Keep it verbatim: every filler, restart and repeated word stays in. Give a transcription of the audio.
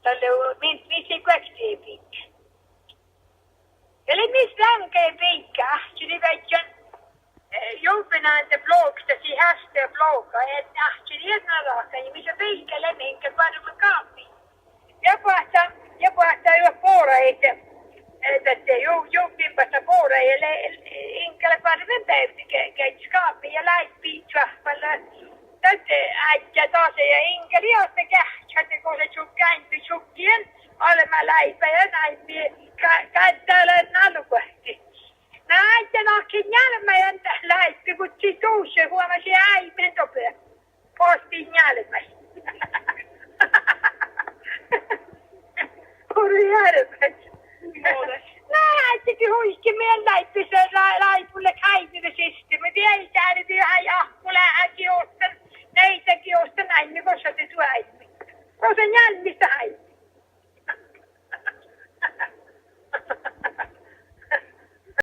Dalle, mis, mis lei guokte biigga. Ja lei mis láŋga biigga, áhčči lei viežžan, eh, juvvon ánde blogas, sii háste bloga, ja áhčči lei ieš nađahkan, ja mis lea biigga, lea iŋgá barmen gáppi. Ja boahtá, ja boahtá juo boraid, eh, dadde, ju-, juvvon boahtá boraid, ja lei, iŋgá lea barmen beavde ge-, geaidnaskábbi, ja láibbi čuohppalle. Dadde áddjá dasa ja iŋgá lei oaidná geahččat, ahte gosa čugge áimmi čuggii, almma láibbi ja náimmi, ga-, gaddala nálgoahtti. Na áddjá nahkii njálmmáin dan láibbi, guđii dušše, huomašii áimmet doppe. Boastii njálmmáin. Orui earret. Na áddjá huikii mii láibbis, lea-, láibbi lea káivi siste, ma dieđán, dieđán, áhku lea giotan, nieida giotan áimmet, gosa de duo áimmet. Gosa njálmmis dat áimmet.